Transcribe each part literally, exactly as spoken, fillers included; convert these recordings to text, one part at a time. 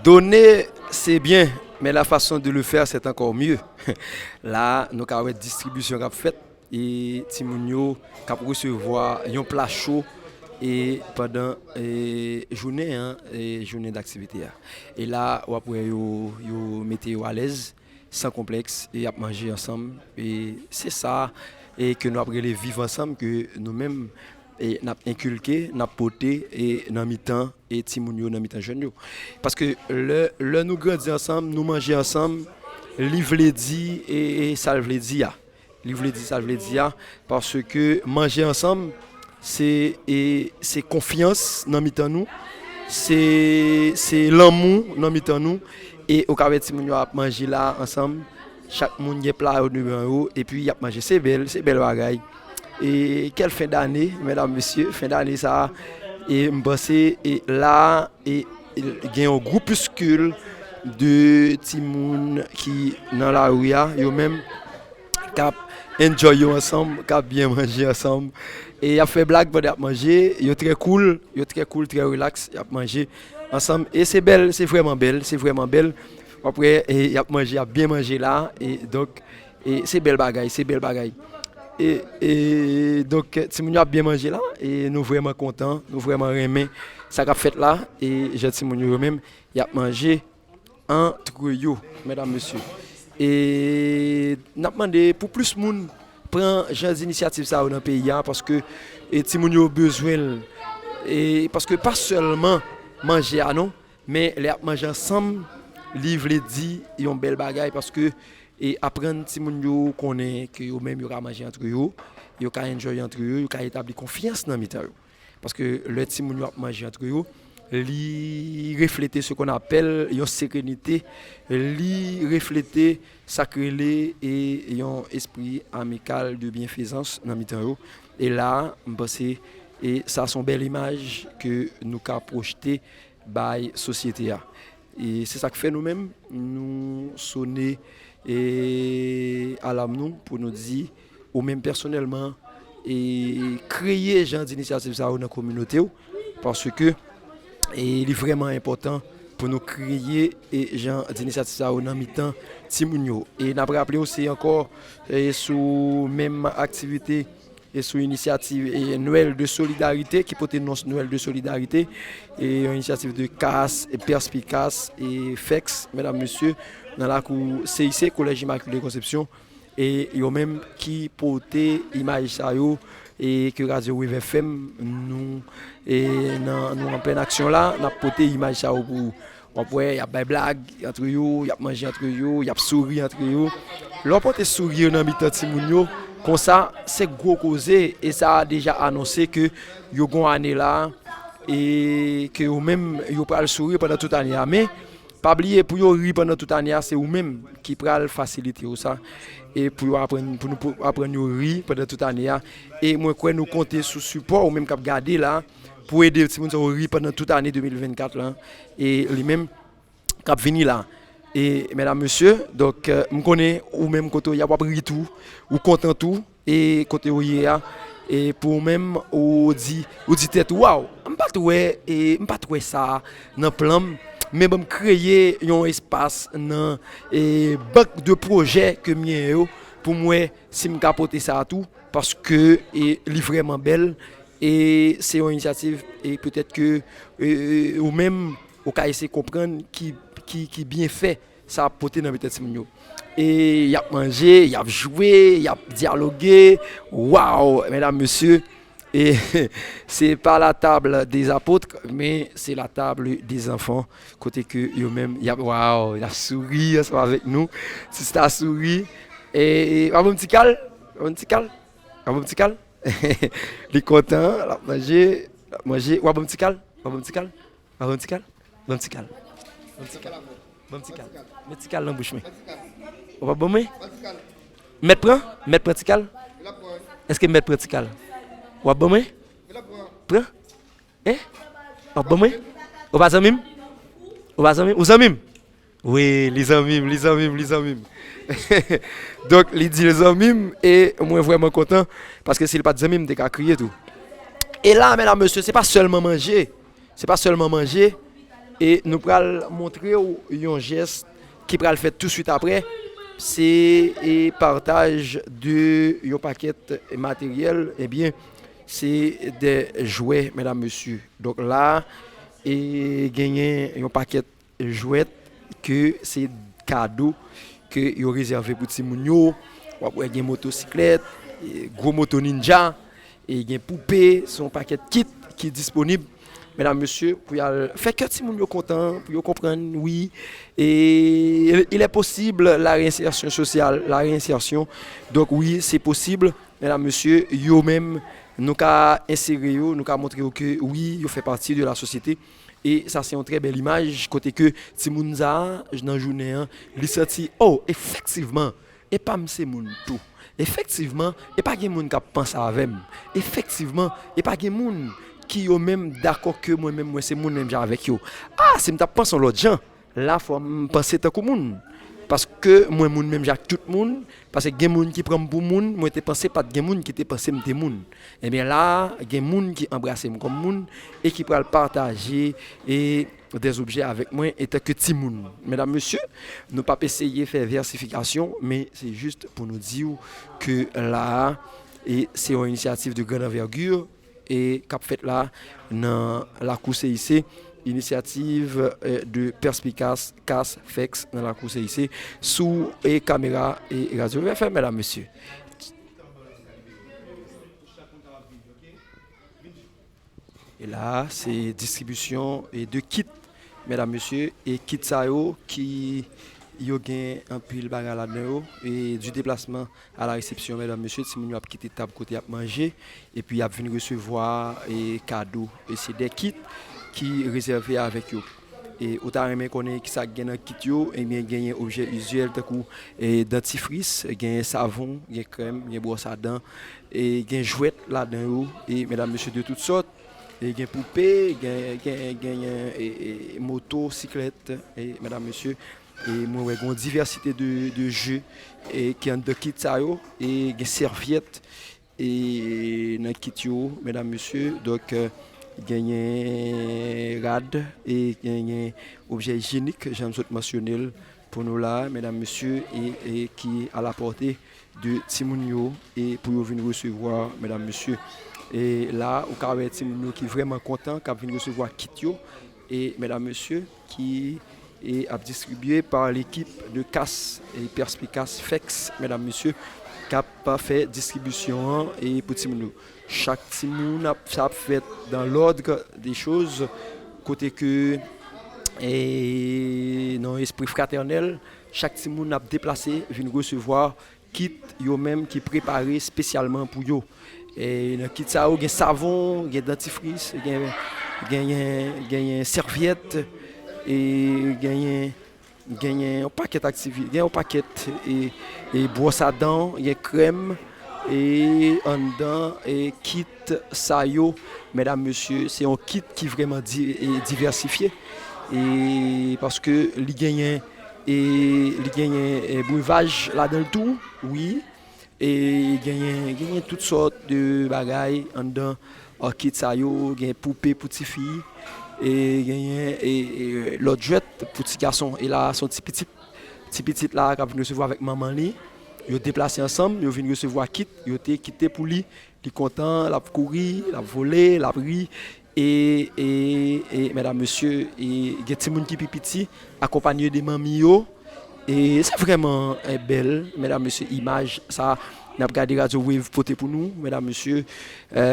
Donner, c'est bien, mais la façon de le faire, c'est encore mieux. La, nou ka wè distribisyon k ap fèt, e timoun yo k ap resevwa yon pla cho e pandan e jounen an, e jounen daktivite a. E la, w ap wè yo, yo mete yo alèz, san konplèks, e y ap manje ansanm. E se sa e ke nou ap rele viv ansanm, ke nou menm e n ap enkilke, n ap pote e nan mitan e timoun yo, nan mitan jèn yo. Paske lè, lè nou grandi ansanm, nou manje ansanm, li vle di e, e sa l vle di a. Li vle di sa l vle di a, paske manje ansanm, se, e, se konfyans nan mitan nou, se, se lanmou nan mitan nou, e ou ka wè timoun yo ap manje la ansanm, chak moun gen pla yo devan yo, epi y ap manje. Se bèl, se bèl bagay. E kèl fen dane, medam, mesye, fen dane sa a, e m panse, e la, e, e gen yon groupiskil de timoun ki nan lari a, yo menm, k ap enjoy yo ansanm, k ap byen manje ansanm. E y ap fè blag pandan y ap manje, yo trè cool, yo trè cool, trè relax, y ap manje ansanm. E se bèl, se vrèman bèl, se vrèman bèl. W ap wè, e y ap manje, y ap byen manje la. E donk, e se bèl bagay, se bèl bagay. E, e donk, timoun yo ap byen manje la, e nou vrèman kontan, nou vrèman renmen sa k ap fèt la, e jan timoun yo, yo menm, y ap manje antre yo, medam, mesye. E n ap mande pou plis moun pran jan dinisyativ sa yo nan peyi a, paske, e, timoun yo bezwen l. E paske pa sèlman manje a non, men lè y ap manje ansanm, li vle di yon bèl bagay, paske, e, aprann timoun yo konnen ke yo menm yo ka manje antre yo, yo ka enjoy antre yo, yo ka etabli konfyans nan mitan yo. Paske lè timoun yo ap manje antre yo, li reflete ce qu'on appelle yon serenite, li reflete sa k rele e yon espri amikal de byenfezans nan mitan yo. E la, m panse, e sa se yon bèl imaj ke nou ka pwojte bay sosyete a. E se sa k fè nou menm, nou sone, e, alam nou pou nou di, ou menm pèsonèlman, e, kreye jan dinisyativ sa yo nan kominote w, paske, e, li vrèman enpòtan pou nou kreye, e, jan dinisyativ sa yo nan mitan timoun yo. E n ap raple w, se ankò, e, sou menm aktivite e sou inisyativ e Nwèl de Solidarite, ki pote non Nwèl de Solidarite, e yon inisyativ de kas, e Perspikas, e fèks, medam, mesye, nan lakou C I C, Kolèj Imakile Konsepsyon, e yo menm ki pote imaj sa yo, e ke Radyo Wave F M, nou, e nan, nou an plèn aksyon la, n ap pote imaj sa yo pou ou. W ap wè, y ap bay blag antre yo, y ap manje antre yo, y ap souri antre yo. Lè w pote souri nan mitan timoun yo, konsa, se gwo koze, e sa a deja anonse ke yo gon ane la, e ke yo menm, yo pral souri pandan tout ane a. Men, pa bliye, pou yo ri pandan tout ane a, se ou menm ki pral fasilite yo sa, e pou yo aprann, pou nou pou aprann yo ri pandan tout ane a. E mwen kwè nou konte sou sipò ou menm k ap gade la, pou ede timoun sa yo ri pandan tout ane de mil vennkat lan, e li menm k ap vini la. E, medam, mesye, donk, e, m konnen ou menm kote w ye a, w ap ri tou, ou kontan tou, e kote w ye a, e pou ou menm, ou di, ou di tèt ou, waw, m pa t wè, e m pa t wè sa nan plan m, men ban m kreye yon espas nan, e, bank de pwojè ke m genyen yo, pou m wè si m ka pote sa tou, paske, e, li vrèman bèl, e se yon inisyativ, e petèt ke, e, ou menm, ou ka eseye konprann ki, ki, ki byenfè sa ap pote nan mitan timoun yo. E y ap manje, y ap jwe, y ap dyaloge. Waw, medam, mesye, e c'est pas la table des apôtres, mais c'est la table des enfants. Kote ke yo menm, y ap, waw, y ap souri ansanm avèk nou. Sista souri. E, e, w ap ban m ti kal? W ap ban m ti kal? W ap ban m ti kal? Li kontan, l ap manje, l ap manje. W ap ban m ti kal? W ap ban m ti kal? W ap ban m ti kal? Ban m ti kal. Ban m ti kal. Ban m ti kal. Met ti kal nan bouch mwen. W ap ban mwen? Mèt pran? Mèt pran ti kal? Èske mèt pran ti kal? W ap ban mwen? Pran? Hein? W ap ban mwen? Ou pa zanmi m? Ou pa zanmi m? Ou zanmi m? Wi, li zanmi m, li zanmi m, li zanmi m. Donk, li di l zanmi m, e mwen vrèman kontan, paske si l pa t zanmi m, m te ka kriye tou. E la, medam, mesye, se pa sèlman manje, se pa sèlman manje, E nou pral montre w yon jès ki pral fèt touswit apre. Se e, pataj de yon pakèt materyèl, ebyen, se de jwè, medam, mesye. Donk la, e genyen yon pakèt jwèt ke se kado ke yo rezève pou timoun yo. W ap wè gen motosiklèt, e gwo moto ninja, e gen poupe, se yon pakèt kit ki disponib, medam, mesye, pou y al fè kè timoun yo kontan, pou yo konprann, wi. E il est possible la réinsertion sociale, la réinsertion. Donk, wi, se posib, medam, mesye, yo menm, nou ka ensere yo, nou ka montre yo ke, wi, yo fè pati de la sosyete. E sa se yon trè bèl imaj, kote ke timoun sa a, nan jounen an, li santi, oh, efektivman, e pa m se moun tou. Efektivman, e pa gen moun k ap panse avè m. Efektivman, e pa gen moun ki yo menm dakò ke mwen menm mwen se moun menm jan avèk yo. Ah, si m t ap panse yon lòt jan, la fò m panse tankou moun. Paske mwen moun menm jan ak tout moun, paske gen moun ki pran m pou moun, mwen te panse pa t gen moun ki te panse m te moun. Ebyen la, gen moun ki anbrase m kòm moun e ki pral pataje e dè objè avèk mwen etanke timoun. Medam, mesye, nou p ap eseye fè vèsifikasyon, men se jis pou nou di w ke la a, e se yon inisyativ de grande envergure e k ap fèt la nan lakou C I C, inisyativ, eh, de Perspikas, Kas, Fex nan lakou C I C, sou e kamera e radyo F M, medam, mesye. E la, se distribisyon e de kit, medam, mesye, e kit sa yo ki yo gen anpil bagay ladan yo, e du déplacement à la réception, medam, mesye, timoun yo ap kite tab kote y ap manje, epi y ap vin resevwa e kado, e se de kit ki rezève avèk yo. E ou ta renmen konnen kisa k gen nan kit yo, ebyen, genyen objè izyèl tankou, e, dantifris, genyen savon, gen krèm, gen bwòs a dan, e gen jwèt ladan yo, e medam, mesye, de tout sòt, e gen poupe, gen, gen, genyen, e, e, moto, siklèt, e medam, mesye, e mwen wè gen yon divèsite de, de je, e ki anndan kit sa yo, e gen sèvyèt, e nan kit yo, medam, mesye, donk, eh, genyen rad, e genyen objè ijyenik, jan m sot mansyone l pou nou la, medam, mesye, e, e ki a la pòte de timoun yo, e pou yo vin resevwa, medam, mesye. E la, ou ka wè timoun yo ki vrèman kontan, k ap vin resevwa kit yo, e medam, mesye, ki, e, ap distribye pa lekip de Kas e Perspikas Fex, medam, mesye, k ap fè distribisyon an, e, pou timoun yo. Chak timoun ap, sa ap fèt dans l'ordre des choses, kote ke, e, nan espri fratènèl, chak timoun ap deplase, vin resevwa kit yo menm ki prepare espesyalman pou yo. E nan kit sa yo, gen savon, gen dantifris, gen, genyen, genyen sèvyèt, e genyen, genyen yon pakèt aktivi-, gen yon pakèt, e, e bwòs a dan, gen krèm, e anndan, e kit sa yo, medam, mesye, se yon kit ki vrèman di-, e divèsifye. E paske li genyen, e li genyen, e brevaj ladan l tou, wi. E genyen, genyen tout sòt de bagay anndan, e, kit sa yo, gen poupe pou tifi, e genyen, e, e lòt jwèt pou ti gason. E la, se yon ti pitit, ti pitit la k ap vin resevwa avèk manman li. Yo deplase ansanm, yo vin resevwa kit, yo te kite pou li. Li kontan, l ap kouri, l ap vole, l ap ri. E, e, e medam, mesye, e gen timoun ki pi piti, akonpanye de manmi yo. E se vrèman, e, bèl, medam, mesye, imaj sa n ap gade Radio Wave pote pou nou, medam, mesye. E,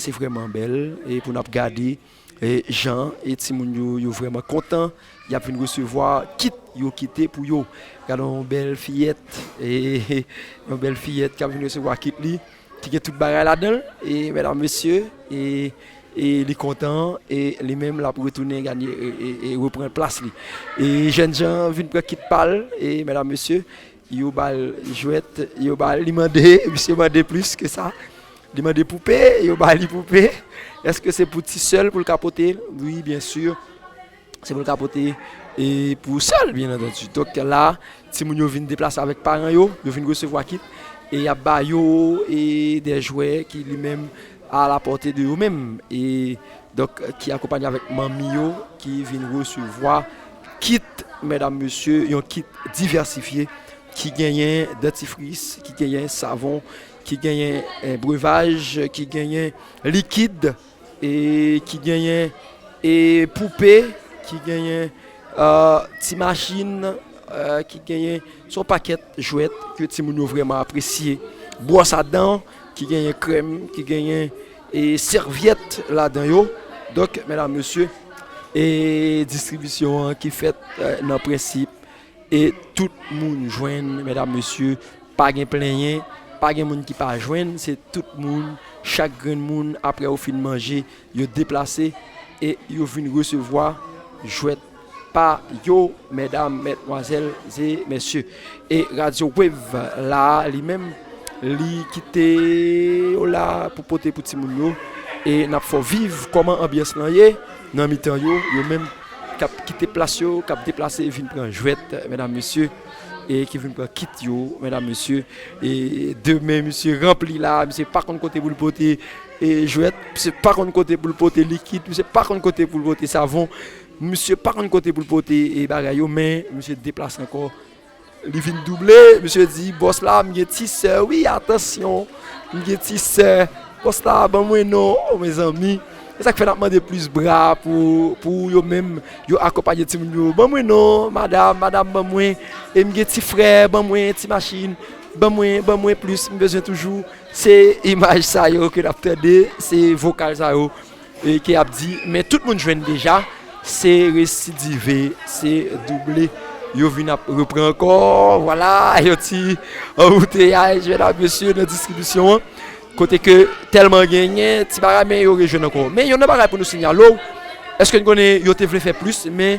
se vrèman bèl, e pou n ap gade, e, jan, e timoun yo, yo vrèman kontan, y ap vin resevwa kit yo kite pou yo. Gade yon bèl fiyèt, e, yon bèl fiyèt k ap vin resevwa kit li, ki gen tout bagay ladan l, e medam, mesye, e, e li kontan, e li menm l ap retounen gade, e, e, e reprann plas li. E jènjan vin pran kit pa l, e medam, mesye, yo ba l jwèt, yo ba l, li mande, misye mande plis ke sa. Li mande poupe, yo ba li poupe. Èske se pou ti sè l pou l ka pote? Wi, byen si. Se pou l ka pote, e pou sè l, byen antandi. Donk la, timoun yo vin deplase avèk paran yo, yo vin resevwa kit, e y ap ba yo, e de jwè ki li menm a la pòte de yo menm. E Donk, ki akonpanye avèk manmi yo, ki vin resevwa kit, medam, mesye, yon kit divèsifye, ki genyen dantifris, ki genyen savon, ki genyen, eh, brevaj, ki genyen likid, e ki genyen, e poupe, ki genyen, eh, ti machin, eh, ki genyen, se yon pakèt jwèt ke timoun yo vrèman apresye. Bwòs a dan, ki genyen krèm, ki genyen, e sèvyèt ladan yo. Donk, medam, mesye, e distribisyon an ki fèt, eh, nan prensip, e tout moun jwenn, medam, mesye, pa gen plenyen, pa gen moun ki pa jwenn, se tout moun, chak grenn moun, apre yo fin manje, yo deplase, e yo vin resevwa jwèt pa yo, medam, medmwazèl e mesye. E Radio Wave la, li menm, li kite yo la pou pote pou timoun yo. E n ap fè w viv kòman anbyans lan ye nan mitan yo, yo menm k ap kite plas yo, k ap deplase, vin pran jwèt, medam, mesye, e ki vin pran kit yo, medam, mesye. E demen, misye ranpli la, misye pa konn kote pou l pote, e jwèt, misye pa konn kote pou l pote likid, misye pa konn kote pou l pote savon, misye pa konn kote pou l pote, e bagay yo, men misye deplase ankò. Li vin double, misye di, bòs la, m gen ti sè, wi, atansyon, m gen ti sè. Bòs la, ban mwen non, o, mezanmi. E sa k fè n ap mande plis bra pou, pou yo menm, yo akonpanye timoun yo. Ban mwen non, madam, madam, ban mwen. E m gen ti frè, ban mwen ti machin. Ban mwen, ban mwen plis, m bezwen toujou. Se imaj sa yo ke n ap tande, se vokal sa yo, e, ke ap di, men tout moun jwenn deja, se residive, se double. Yo vin ap repran ankò, vwala, yon ti anbouteyaj, medam, mesye, nan distribisyon an. Kote ke tèlman genyen, ti bagay, men yo rejwenn ankò. Men yon nan bagay pou nou siyale w, èske n konnen yo te vle fè plis, men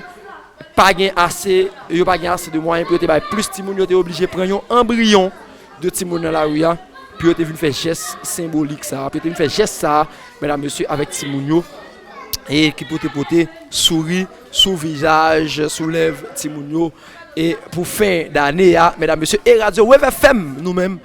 pa gen ase, yo pa gen ase de mwayen pou yo te bay plis timoun, yo te oblije pran yon anbriyon de timoun nan lari a, pou yo te vin fè jès senbolik sa a, pou yo te vin fè jès sa a, medam, mesye, avèk timoun yo, e ki pou te pote souri sou vizaj, sou lèv timoun yo, e pou fen dane a, medam, mesye, e Radio Wave F M, nou menm,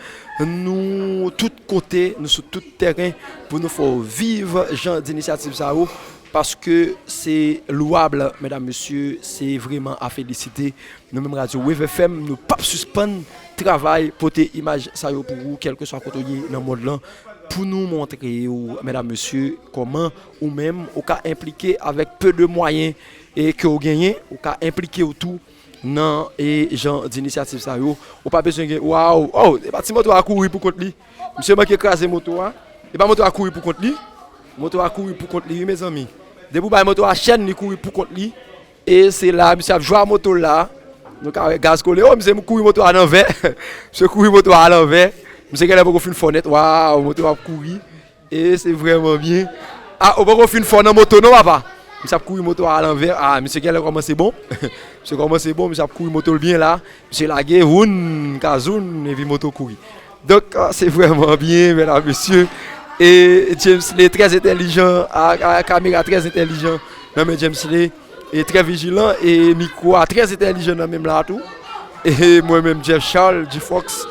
nou tout kote, nou sou tout tèren, pou nou fè w viv jan dinisyativ sa yo, paske se lwab, medam, mesye, se vrèman a felisite. Nou menm Radio Wave F M, nou p ap sispann travay, pote imaj sa yo pou ou, kèlkeswa kote w ye nan mond lan, pou nou montre w, medam, mesye, kòman ou menm, ou ka enplike avèk peu de mwayen, e ke w genyen, ou ka enplike w tou nan, e, jan dinisyativ sa yo. Ou pa bezwen gen, waw, oh, e pa ti moto a kouri pou kont li. Misye manke kraze moto a. E pa moto a kouri pou kont li. Moto a kouri pou kont li, wi, mezanmi. Depi w bay moto a chèn, li kouri pou kont li. E se la, misye ap jwe a moto l la. Nou ka wè gaz kole. Oh, misye kouri moto a lanvè. Misye kouri moto a lanvè. Misye genlè poko fin fò nèt. Waw, moto a ap kouri. E se vrèman byen. Ah, ou poko fin fò nan moto non, papa. Misye ap kouri moto a alanvè. Ah, misye genlè kòmanse bon. Misye kòmanse bon, misye ap kouri moto l byen la. Misye lage, woun, kazoun, epi moto kouri. Donk, ah, se vrèman byen, medam, mesye. E James Lay, trè entèlijan, a, a kamera trè entèlijan nan men James Lay. E trè vijilan, e mikwo a trè entèlijan nan men m la tou. E mwen menm, Jeff Charles, G-Fox.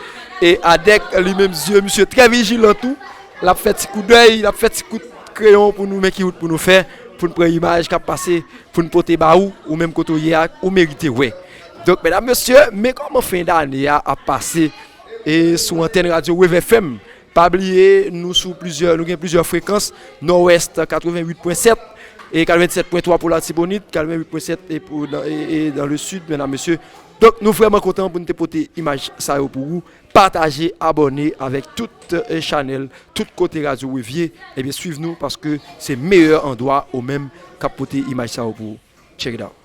E Adèk, li menm, zye misye trè vijilan tou. L ap fè ti koudèy, l ap fè ti kout kreyon pou nou, men ki wout pou nou fè, pou n pran imaj k ap pase, pou n pote ba ou, ou menm kote w ye a, ou merite wè. Donk, medam, mesye, men kòman fen dane a ap pase, e sou antèn Radio Wave F M. Pa bliye, nou sou plizyè, nou gen plizyè frekans, Nòdwès katrevenn uit pwen sèt, e katrevenn sèt pwen twa pou Latibonit, katrevenn uit pwen sèt e pou, dan, e, e dan le sid, medam, mesye. Donk, nou vrèman kontan pou n te pote imaj sa yo pou ou. Pataje, abòne avèk tout, e, chanèl, tout kote Radio Wave ye. Ebyen, swiv nou paske se meyè andwa ou menm k ap pote imaj sa yo pou ou. Check it out.